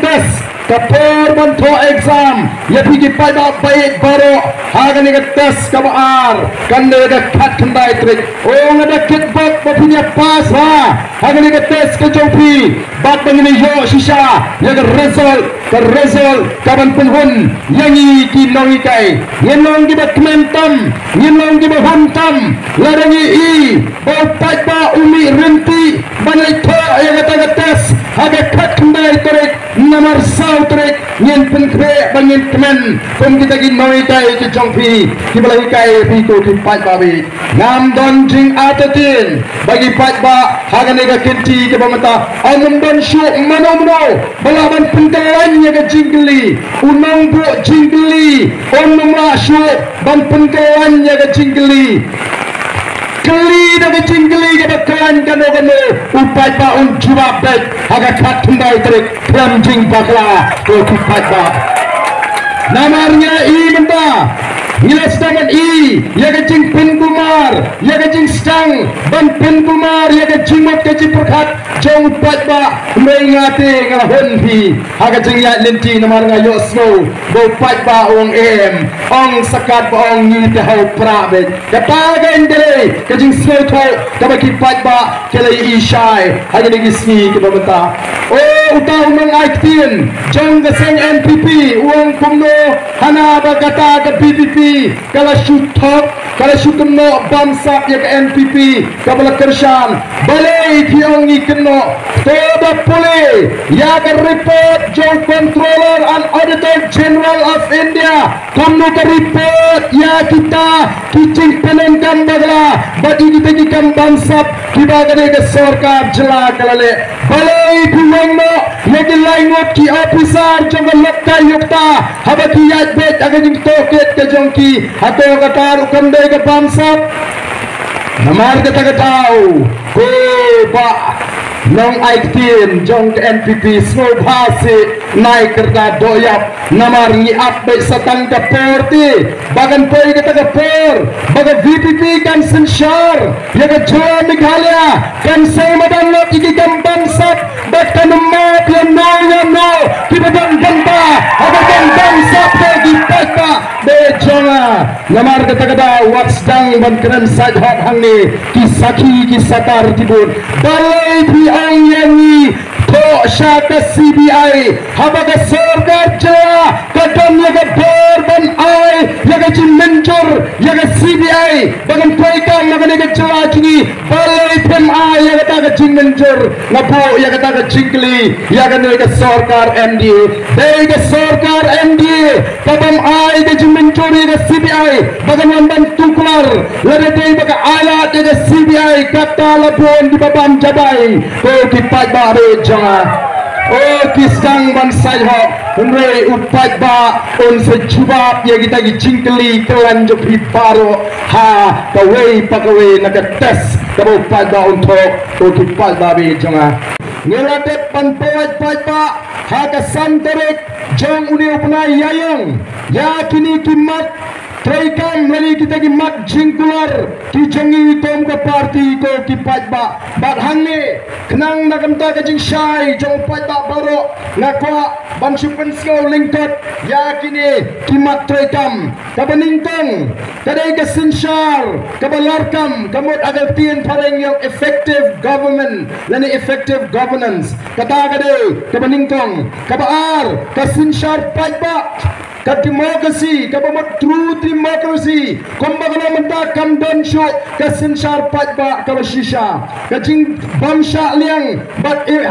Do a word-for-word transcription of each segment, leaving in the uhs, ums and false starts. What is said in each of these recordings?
test, ka por ban thoh exam ïa phi ki paidbah ba ïeit baroh ha kane ka test kaba ar, kane ka khatkhyndai tarik. Ong nga da kit bok ba phin ïa pass ha ha kane ka test ka jong phi, bad ba ngin ïoh shisha ïa ka result, ka result kaban pynhun ïa ngi ki nonghikai. Ngin long kiba kmen tam, ngin long kiba hun tam lada ngi i ba u paidbah u mih ryntih ban ïathoh ïa kata ka test ha ka khatkhyndai tarik. Namar saw tarik ngin pynkhreh ba ngin kmen kum kita ki nonghikai ki jong phi kiba la hikai ïa phi, ko ki paidbah. Ngam don jingartatien ba ki paidbah ha kane ka kynti kaba mynta, ym don shuh mano mano ba lah ban pynkylla ïa ka jingkylli. U nongbuh jingkylli um nym lah shuh ban pynkylla ïa ka jingkylli. Kylli da ka jingkylli kaba khlaiñ kano kano, u paidbah un jubab beit ha ka khatkhyndai tarik khlem jingbakla, ko ki paidbah. Namar ngi i mynta ngi la sdang ban i ïa ka jingpynkulmar, ïa ka jingsdang ban pynkulmar ïa ka jingmut ka jingpyrkhat jong u paidbah. Hynrei nga te nga la hun phi ha ka jingïaid lynti, namar nga ïohsngew ba u paidbah u ong em, ong sa katba ong ngi te ha u prah beit. Kata ka ïeng ka dei ka jingsngewthuh kaba ki paidbah ki la ïohi shai ha kine ki sngi kiba mynta. O, uta u nongai ktien jong ka seng N P P u ong kumno hana ba kata ka V P P ka la shu thok, ka la shu kynnoh bamsap ïa ka N P P kaba la kyrshan. Balei phi ong ngi kynnoh? To da pule ïa ka report jong Controller and Auditor General of India, kumno ka report ïa kita ki jingpyndonkam bakla bad ïa kita ki kam bamsap kiba ka dei ka sorkar jylla ka la leh. Balei phi weng noh ïa ki lai ngut ki ophisar jong ka lokayukta haba ki ïaid beit ha ka jingtohkit ka jong ki? Hato kata ruh kam dei ka bamsap? Namar kata ka daw, ko bah nongai ktien jong ka N P P, sngewbha seh nai kyrta doh ïap, namar ngi ap beit sa tang ka por te ba kan poi kata ka por ba ka V P P kan synshar ïa ka jylla Meghalaya, kan seng madan lot ïa ki kam bamsap bad kan ym map ïa no ïa no kiba don bynta ha ka kam bamsap, ko ki paidbah ba ïeit jong nga. Namar kata ka daw wat sdang ban kren sait hok hangne, ki sakhi ki satar ki bun. Balei phi ong ïa ngi thoh sha ka C B I haba ka sorkar jylla ka don ïa ka bor ban ai ïa ka jingmynjur ïa ka C B I ba kan trei kam na kane ka jylla jong ngi? Balei phim ai ïa kata ka jingmynjur? Nga buh ïa kata ka jingkylli ïa kane ka sorkar M D A. Dei ka sorkar M D A ka bym ai ka jingmynjur ïa ka C B I ba kan wan ban tuklar, lada dei ba ka ai lad ïa ka C B I kata la bun kiba bam jabai, ko ki paidbah ba ïeit jong nga. O, ki sdang ban sait hok, hynrei u paidbah un sa jubab ïa kita ki jingkylli kylleiñ jong phi baroh ha kawei pa kawei na ka test kaba u paidbah un thoh, ko ki paidbah ba ïeit jong nga. Ngi la dep ban pynlait paidbah ha ka san tarik jong une u bnai Ïaïong ïa kine ki mat treikam lane kita ki mat jingkular ki jong ngi kum ka party, ko ki paidbah. Bad hangne khnang na ka bynta ka jingshai jong u paidbah baroh, nga kwah ban shu pynsngew lyngkot ïa kine ki mat treikam. Kaba nyngkong ka dei ka synshar kaba larkam, ka mut ha ka ktien phareng ïa ong effective government lane effective governance. Kata ka dei kaba nyngkong. Kaba ar ka synshar paidbah, ka democracy, kaba mut true democracy. Kumba ka long mynta kam don shuh ka synshar paidbah kaba shisha. Ka jingbym shah liang bad, eh,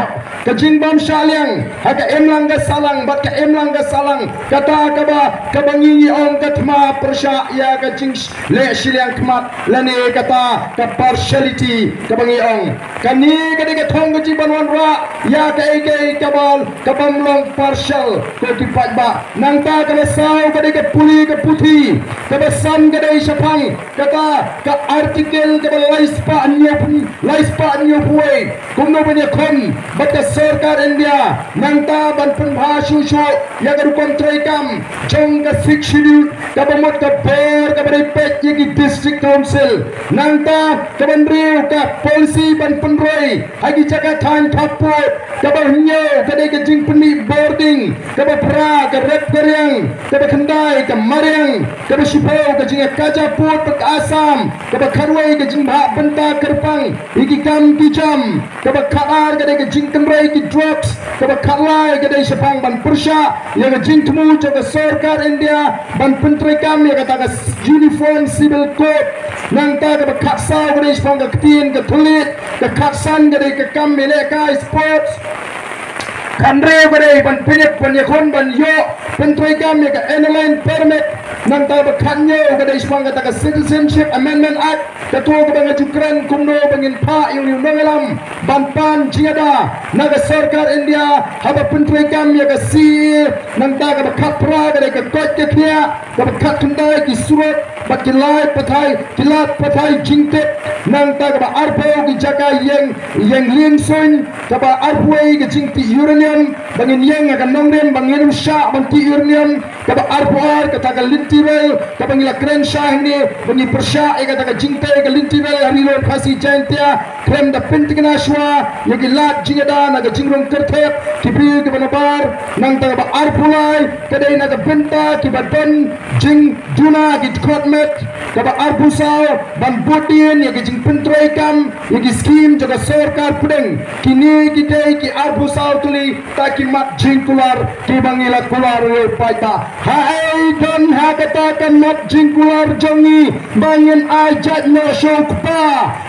ka jingbym shah liang ha ka imlang ka sahlang bad ka imlang ka sahlang, kata kaba, kaba ngi ngi ong ka thma pyrshah ïa ka jingleh shiliang khmat lane kata ka partiality kaba ngi ong. Kane ka dei ka thong ka jingwan wanrah ïa kaei kaei kaba, kabym long partial, ko ki paidbah. Nangta ka Saw ka dei ka pule ka puthi, kaba san ka dei shaphang kata ka article kaba lai spah hynñiew phew, lai spah hynñiew phew wei, kumno ban ïakhun bad ka sorkar India nangta ban pynbha shuh shuh ïa ka rukom treikam jong ka Sixth Schedule, kaba mut ka bor kaba dei peit ïa ki District Council. Nangta kaba hynriew ka policy ban pynroi ha ki jaka thaiñ khappud. Kaba hynñiew ka dei ka jingpynmih bording. Kaba phra ka rep ka riang. Kaba khyndai ka mariang. Kaba shiphew ka jingïakajia pud bad ka Assam. Kaba khatwei ka jingbha bynta kyrpang ïa ki kam ki jam. Kaba khatar ka dei ka jingkynrei ki drugs. Kaba khatlai ka dei shaphang ban pyrshah ïa ka jingthmu jong ka sorkar India ban pyntreikam ïa kata ka Uniform Civil Code. Nangta kaba khatsaw ka dei shaphang ka ktien ka thylliej. Ka khatsan ka dei ka kam ïalehkai, sports. Khathynriew ka dei ban pynïap ban ïakhun ban ïoh pyntreikam ïa ka Inner Line Permit. Nangta kaba khathynñiew ka dei shaphang kata ka Citizenship Amendment Act. Kato kaba nga ju kren kumno ba ngin phah ïa u nongïalam ban pan jingada na ka sorkar India haba pyntreikam ïa ka C A A. Nangta kaba khatphra ka dei ka koit ka khiah. Kaba khatkhyndai ki surok bad ki lad pathai, ki lad pathai jingtip. Nangta kaba arphew ki jaka ïeng, ïeng liengsuiñ. Kaba arphew wei ka jingtih uranium ba ngin ïeng ha ka nongrim ba ngin ym shah ban tih uranium. Kaba arphew ar kata ka lynti rel kaba ngi la kren shai hangne ba ngi pyrshah ïa kata ka jingtei ka lynti rel ha Ri Lum Khasi Jaiñtia. Khlem da pynthikna shuwa ïa ki lad jingada na ka jingrung kyrthep ki briew kiba nabar. Nangta kaba arphew lai ka dei na ka bynta kiba don jingduna ki dkhot met. Kaba arphew saw ban bud dien ïa ki jingpyntreikam ïa ki skim jong ka sorkar pdeng. Kine ki dei ki arphew saw tylli ta ki mat jingkular kiba ngi la kular ïa u paidbah. Haei don ha kata ka mat jingkular jong ngi ba ngin ai jait noh sha u kpa?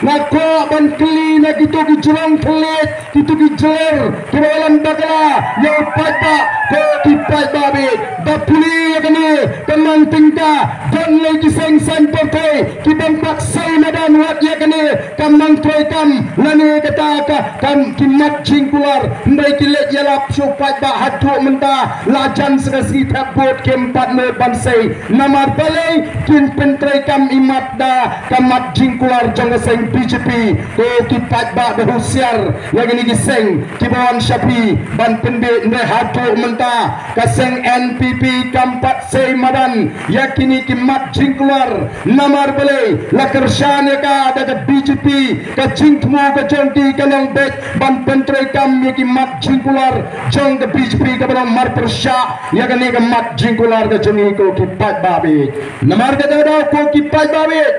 Nga kwah ban kylli na kito ki jrong thylliej, kito ki jler kiba wallam bakla ïa u paidbah, ko ki paidbah beit. Ba pule ïa kane ka nongtyngka, don lei ki seng saiñ pyrthei ki bym pat sei madan wat ïa kane ka nongtreikam lane kata ka, ka ki mat jingkular. Hynrei ki leit ïalap sha u paidbah haduh mynta la jan sa ka sngi thep vote kim pat mut ban sei. Namar balei? Kin pyntreikam imat da ka mat jingkular jong ka seng B J P. Ko ki paidbah, ba husiar ïa kine ki seng kiba wan sha phi ban pynbeit. Hynrei haduh mynta ka seng N P P kam pat sei madan ïa kine ki mat jingkular. Namar balei? La kyrshan ïa ka da ka B J P. Ka jingthmu ka jong ki ka long beit ban pyntreikam ïa ki mat jingkular jong ka B J P kaba long marpyrshah ïa kane ka mat jingkular ka jong ngi, ko ki paidbah beit. Namar kata ka daw, ko ki paidbah beit,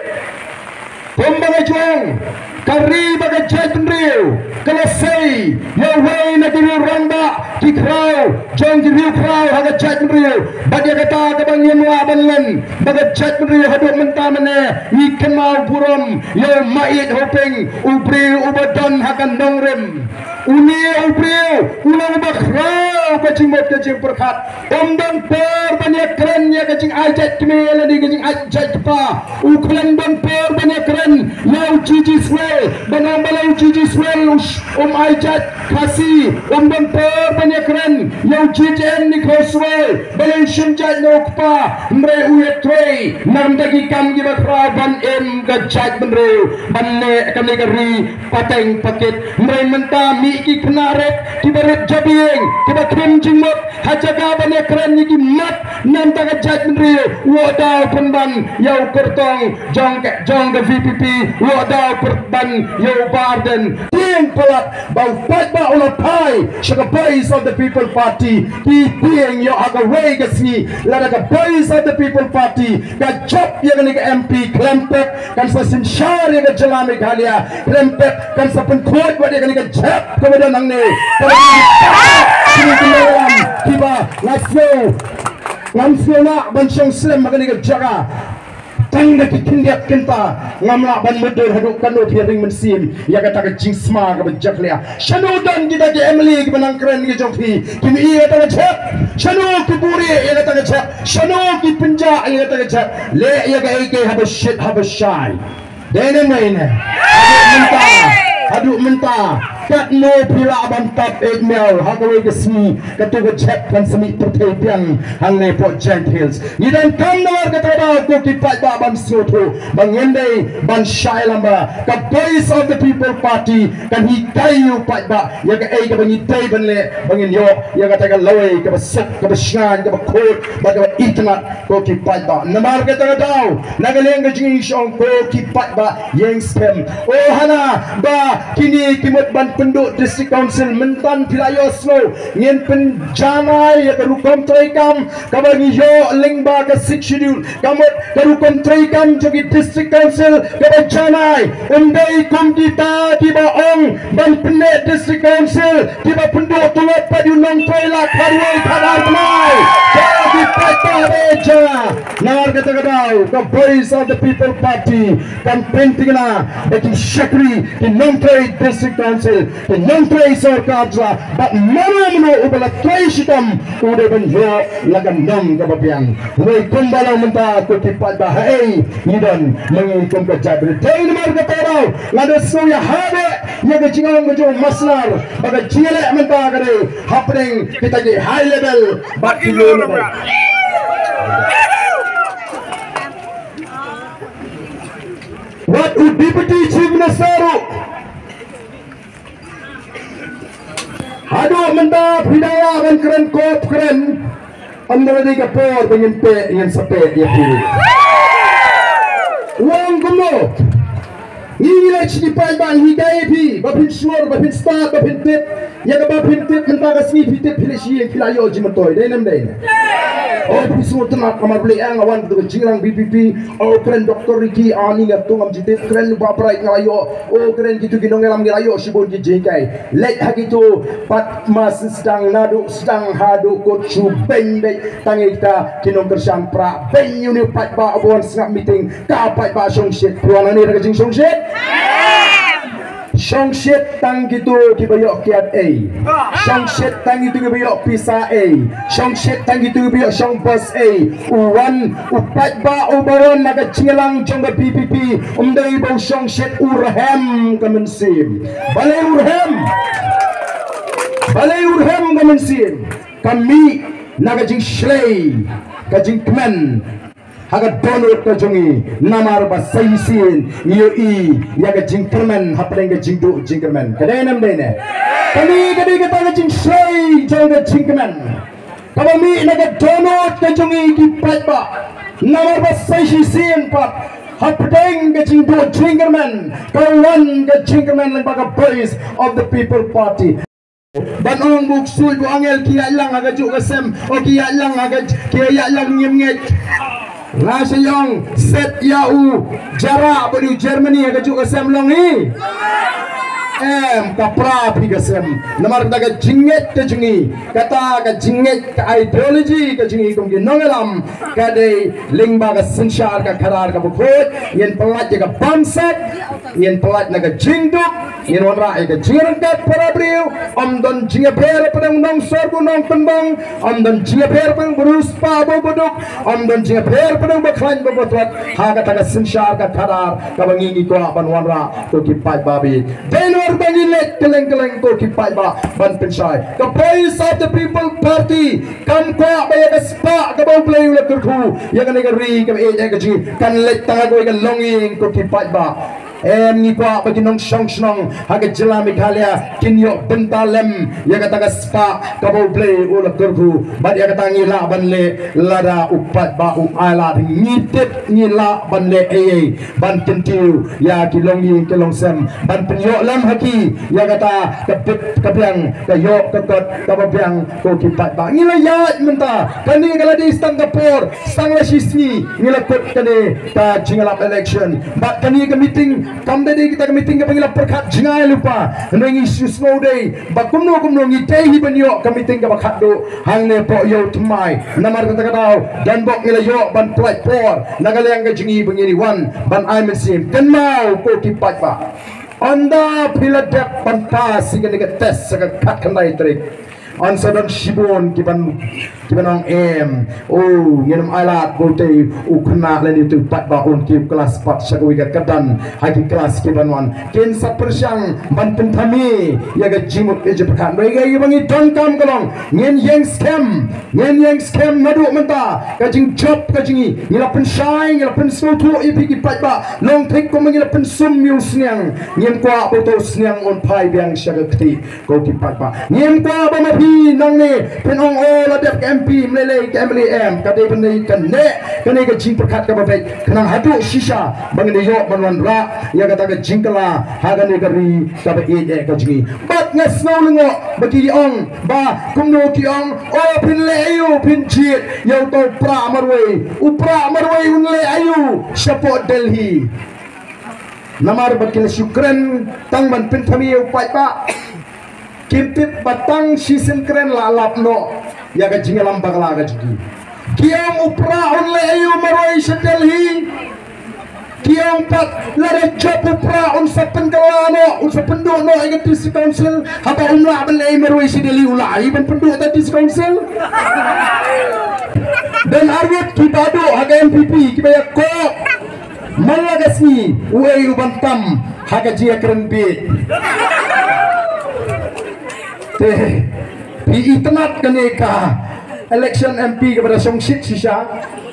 kumba nga ju ong, ka ri bad ka jaitbynriew ka la sei ïa uwei na ki riew rangbah ki khraw jong ki riew khraw ha ka jaitbynriew. Bad ïa kata kaba ngim lah ban len ba ka jaitbynriew haduh mynta mynne ngi kynmaw burom ïa u Maieit Hoping, u briew uba don ha ka nongrim. Une u briew u long uba khraw ka jingmut ka jingpyrkhat. Um don por ban ïakren ïa ka jingai jait kmie lane ka jingai jait kpa. U khlem don por ban ïakren ïa u G G Swell, ban ong balei u G G Swell u sh-, um ai jait Khasi. Um don por ban ïakren ïa u G T N Nichols Swell, balei u shim jait na u kpa. Hynrei u ïatrei na ka bynta ki kam kiba khraw ban im ka jaitbynriew, ban leh kane ka ri pateng pakit. Hynrei mynta mih ki khynnah rit kiba rit jabieng, kiba khim jingmut, ha jaka ban ïakren ïa ki mat na ka bynta ka jaitbynriew, u ong da u pynban ïa u kyrtong jong ka, jong ka V P P, u ong da u pynban ïa u Bah Ardent. Tieng palat ba u paidbah u la phai sha ka Voice of the People Party. Ki tieng ïoh ha kawei ka sngi lada ka Voice of the People Party ka jop ïa kane ka M P, khlem pep kan sa synshar ïa ka jylla Meghalaya, khlem pep kan sa pynkhuid wat ïa kane ka jhep kaba don hangne. Kaba kine ki nongïalam kiba nga sngew, ngam sngew lah ban shong slem ha kane ka jaka. Tang da ki khyndiat kynta ngam lah ban mutdur haduh katno phi ring mynsiem ïa kata ka jingsma kaba jakhlia. Shano don kita ki M L A kiba nang kren ki jong phi, ki mih ïa kata ka jhep? Shano ki buhrieh ïa kata ka jhep? Shano ki pynjah ïa kata ka jhep? Leh ïa kaei kaei haba shit haba shai. Dei ne em dei ne? Haduh mynta, haduh mynta Katno phi lah ban tap eit miaw ha kawei ka sngi, kato ka jhep kan sa mih pyrthei biang hangne hapoh Jaintia Hills. Ngi donkam namar kata ka daw ko ki paidbah ban sngewthuh ba ngin dei ban shai lamba. Ka Voice of the People Party kan hikai ïa u paidbah ïa kaei kaba ngi dei ban leh ba ngin ïoh ïa kata ka lawei kaba suk kaba shngaiñ kaba khuid bad kaba itynnad ko ki paidbah. Namar kata ka daw na ka liang ka jingïashong ko ki paidbah ïeng skhem. O hana ba kine ki mut ban pynduh District Council mynta phi la ïohsngew ngin pynjanai ïa ka rukom treikam kaba ngi ïoh lyngba ka Sixth Schedule. Ka mut ka rukom treikam jong ki District Council kaba janai. Ym dei kum kita kiba ong ban pynneh District Council kiba pynduh tulop pat ïa u nongtrei la khatwei khatar bnai. Ka ki paidbah ba ïa. Namar kata ka daw ka Voice of the People Party kan pyntikna ba ki shakri ki nongtrei District Council, ki nongtrei sorkar jylla bad mano mano uba la trei shitom u dei ban ïoh la ka nong kaba biang. Wei kumba long mynta ko ki paidbah haei ngi don ma ngi kum ka jaitbynriew. Dei namar kata ka daw nga da sngew ïa haba ïa ka jingong ka jong u Maslar ba ka jingïaleh mynta ka dei hapdeng kita ki high level bad ki low level. Wat u Deputy Chief Minister ruh haduh mynta phi dang lah ban kren kop kren. Ym da la dei ka por ba ngin peh ngin sa peh ïa phi. Wan kumno? Ngi ngi leit sha ki paidbah ngi hikai ïa phi ba phin shlur ba phin stad ba phin tip. Ïa kaba phin tip mynta ka sngi phi tip phi leit sha ïing phi la ïoh jingmyntoi, dei ne ym dei ne? O phi sngewtynnat namar balei nga wan ka jingïalang V P P. O kren Doctor Ricky ani nga tu ngam jingtip, kren Bah Bright nga la ïoh. O kren kitu ki nongïalam ngi la ïoh shibun ki jinghikai. Leit ha kitu pat ma sdang naduh sdang haduh kut shu beiñ beit tang ïa kita ki nongkyrshan pra beiñ ïa une u paidbah uba wan sngap meeting. Ka paidbah shongshit, phi wan hangne da ka jingshongshit? Shongshit tang kitu kiba ïoh kiad ei. Shongshit tang kitu kiba ïoh pisa ei. Shongshit tang kitu kiba ïoh shong bus ei. U wan u paidbah uba wan na ka jingïalang jong ka V P P. Um dei ba u shongshit, u rhem ka mynsiem. Balei u rhem? Balei u rhem ka mynsiem? Ka mih na ka jingshlei ka jingkmen ha ka dohnud ka jong ngi namar ba sa shisien ngi ïohi ïa ka jingkyrmen hapdeng ka jingduh jingkyrmen. Ka dei ne ym dei ne? Kane ka dei kata ka jingshlei jong ka jingkmen kaba mih na ka dohnud ka jong ngi ki paidbah. Namar ba sa shisien pat hapdeng ka jingduh jingkyrmen ka wan ka jingkyrmen lyngba ka Voice of the People Party. Ban ong ba u ksuid u angel ki ïaid lang ha kajuh ka sem, o ki ïaid lang ha ka, ki ïaid lang ngim ngeit. Nga shu ong set ïa u Jara bad u Germany ha kajuh ka sem long hi. Em, ka pra phi ka sem. Namar kata ka jingngeit ka jong ngi, kata ka jingngeit ka ideology ka jong ngi kum ki nongïalam ka dei lyngba ka synshar ka khadar kaba khuid. Ngin pyllait ïa ka bamsap, ngin pyllait na ka jingduk, ngin wanrah ïa ka jingryngkat para briew. Ym don jingïapher hapdeng u nongsor bad u nongpynbang, ym don jingïapher hapdeng u riewspah bad u baduk, ym don jingïapher hapdeng u bakhlaiñ bad u batwad. Ha kata ka synshar ka khadar kaba ngi ngi kwah ban wanrah ko ki paidbah. Dei namar ba ngi leit kylleng kylleng ko ki paidbah ban pynshai. Ka Voice of the People Party kam kwah ba ïa ka spah kaba U Blei u la kyrkhu ïa kane ka ri kaba ïeit ka jong ngi kan leit tang ha kawei ka longïing ko ki paidbah. Em, ngi kwah ba ki nongshong shnong ha ka jylla Meghalaya kin ïoh bynta lem ïa kata ka spah kaba U Blei u la kyrkhu. Bad ïa kata ngi lah ban leh lada u paidbah u ailad, ngi tip ngi lah ban leh ei ei ban kyntiew ïa ki longïing ki longsem ban pynïoh lem ha ki ïa kata ka bit ka biang, ka ïoh ka kot kaba biang ko ki paidbah. Ngi la ïaid mynta, kane ka la dei tang ka por, tang la shi sngi ngi la kut kane ka jingïalap election. Bad kane ka meeting kam dei dei kita ka meeting kaba ngi la pyrkhat jngai lypa. Hynrei ngi shu sngew dei ba kumno kumno ngi dei hi ban ïoh ka meeting kaba khatduh hangne hapoh Ïew Thymmai. Namar kata ka daw don bok ngi la ïoh ban pyllait por na ka liang ka jong ngi ba ngin ïa wan ban ai mynsiem. Kynmaw ko ki paidbah, ynda phi la dep ban pass ïa kane ka test ha ka khatkhyndai tarik, Yn sa don shibun ki ban, ki ban ong em. O, ngin ym ailad ba utei u khynnah lane utei u paidbah un kiew klas pat sha kawei ka kyrdan ha ki klas ki ban wan. Kin sa pyrshang ban pynthame ïa ka jingmut ka jingpyrkhat. Hynrei kaei kaba ngi donkam ka long, ngin ïeng skhem, ngin ïeng skhem naduh mynta. Ka jingjop ka jong ngi, ngi la pynshai, ngi la pynsngewthuh ïa phi ki paidbah. Long thik kumba ngi la pynsum ïa u sniang. Ngim kwah ba uto u sniang un phai biang sha ka kti. Ko ki paidbah, ngim kwah ba ma phi nangne phin ong, o, la dep ka M P, ym lei lei ka M L A em. Ka dei ban dei kane, kane ka jingpyrkhat kaba beit, khnang haduh shisha ba ngin ïoh ban wanrah ïa kata ka jingkylla ha kane ka ri kaba ïeit eh ka jong ngi. Bad nga sngew lyngngoh ba ki ong, ba kumno ki ong, o, phin leh aïu, phin jied ïa uto u prah marwei. U prah marwei un leh aïu shapoh Delhi? Namar ba ki la shu kren tang ban pynthame ïa u paidbah. Kim tip ba tang shisien kren la lap noh ïa ka jingïalam bakla ka jong ki. Ki ong u prah un leh aïu marwei sha Delhi. Ki ong pat lada jop u prah un sa pynkylla noh, un sa pynduh noh ïa ka District Council. Haba um lah ban leh aïu marwei sha Delhi, u lah aïu ban pynduh ïa ka District Council? Don arngut kiba duh ha ka N P P kiba ïakob man la ka sngi uei u ban tam ha ka jingïakren bieit. Te phi itynnad kane ka election M P kaba da shongshit shisha.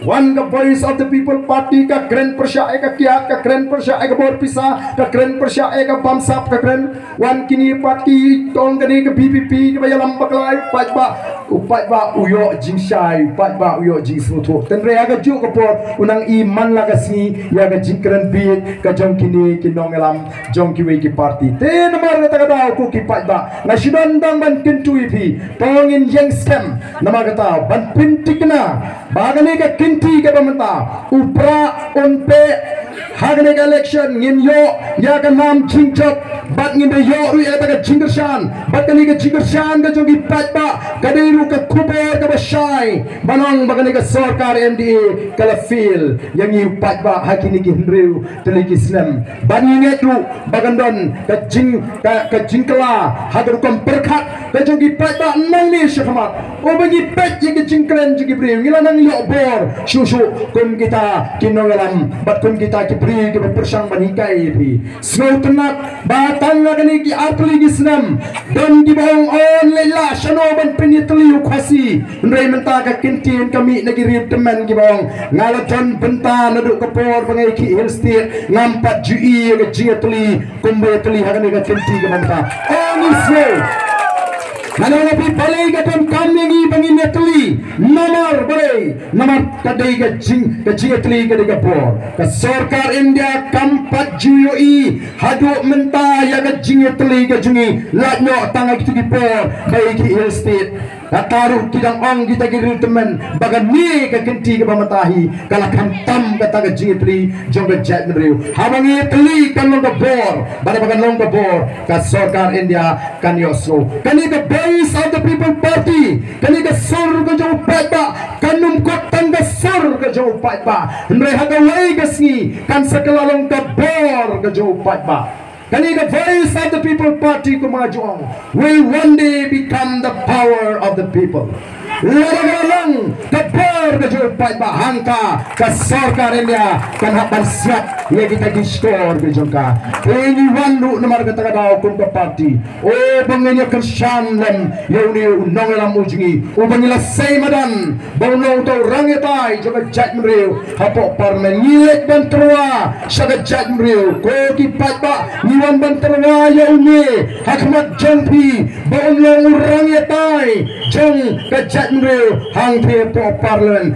Wan ka Voice of the People Party ka kren pyrshah ïa ka kiad, ka kren pyrshah ïa ka bor pisa, ka kren pyrshah ïa ka bamsap, ka kren Wan kine pat ki tong kane ka V P P kiba ïalam bakla ïa u paidbah. U paidbah u ïoh jingshai, u paidbah u ïoh jingsngewthuh. Hynrei ha kajuh ka por u nang i man la ka sngi ïa ka jingkren bieit ka jong kine ki nongïalam jong kiwei ki party. Te namar kata ka daw ko ki paidbah, nga shu don tang ban kyntu ïa phi, to ngin ïeng skhem. Namar kata ban pynthikna ba kane ka kynti kaba mynta, u prah un peh ha kane ka election, ngin ïoh ïa ka nam jingjop bad ngin da ïoh ruh ïa kata ka jingkyrshan. Bad kane ka jingkyrshan ka jong ki paidbah ka dei ruh ka khubor kaba shai ban ong ba kane ka sorkar M D A ka la fail ïa ngi u paidbah ha kine ki hynriew tylli ki snem. Bad ngi ngeit ruh ba kan don ka jing, ka, ka jingkylla ha ka rukom pyrkhat ka jong ki paidbah nangne shakhmat. Uba ngi peit ïa ka jingkren jong ki briew, ngi la nang ïoh bor shuh shuh kum kita ki nongïalam bad kum kita ki briew kiba pyrshang ban hikai ïa phi. Sngewtynnad ba tang ha kane ki artylli ki snem don kiba ong, o, leit lah shano ban pynïatylli u Khasi. Hynrei mynta ka kyntien ka mih na ki riewtymmen kiba ong, nga la don bynta naduh ka por ba nga ïakhih Hill State, ngam pat ju i ïa ka jingïatylli kumba ïatylli ha kane ka kynti kaba mynta. O, ngi sngew. Nga ong ïa phi balei ka donkam ïa ngi ba ngin ïatylli. Namar balei? Namar ka dei ka jing, ka jingïatylli ka dei ka bor. Ka sorkar India kam pat ju ïohi haduh mynta ïa ka jingïatylli ka jong ngi, lait noh tang ha kito ki por ba ïakhih Hill State. Kata ruh ki dang ong kita ki riewtymmen ba kane ka kynti kaba mynta hi ka la khamtam kata ka jingïatylli jong ka jaitbynriew. Haba ngi ïatylli kan long ka bor, bad haba kan long ka bor ka sorkar India kan ïohsngew. Kane ka Voice of the People Party, kane ka sur ka jong u paidbah, kan ym kot tang ka sur ka jong u paidbah, hynrei ha kawei ka sngi kan sa kylla long ka bor ka jong u paidbah. Kane ka Voice of the People Party, kumba nga ju ong, will one day become the power of the people. Lada ka long ka bor ka jong u paidbah, hangta ka sorkar India kan hap ban siat ïa kita ki shkor ki jong ka. Te ngi wan ruh namar kata ka daw kum ka party, o, ba ngin ïa kyrshan lem ïa une u nongïalam u jong ngi uba ngi la sei madan ba un long uta u rangïatai jong ka jaitbynriew. Hapoh Parliament ngi leit ban tyrwa sha ka jaitbynriew. Ko ki paidbah, ngi wan ban tyrwa ïa une ha khmat jong phi ba un long u rangïatai jong ka jaitbynriew hangtei hapoh Parliament.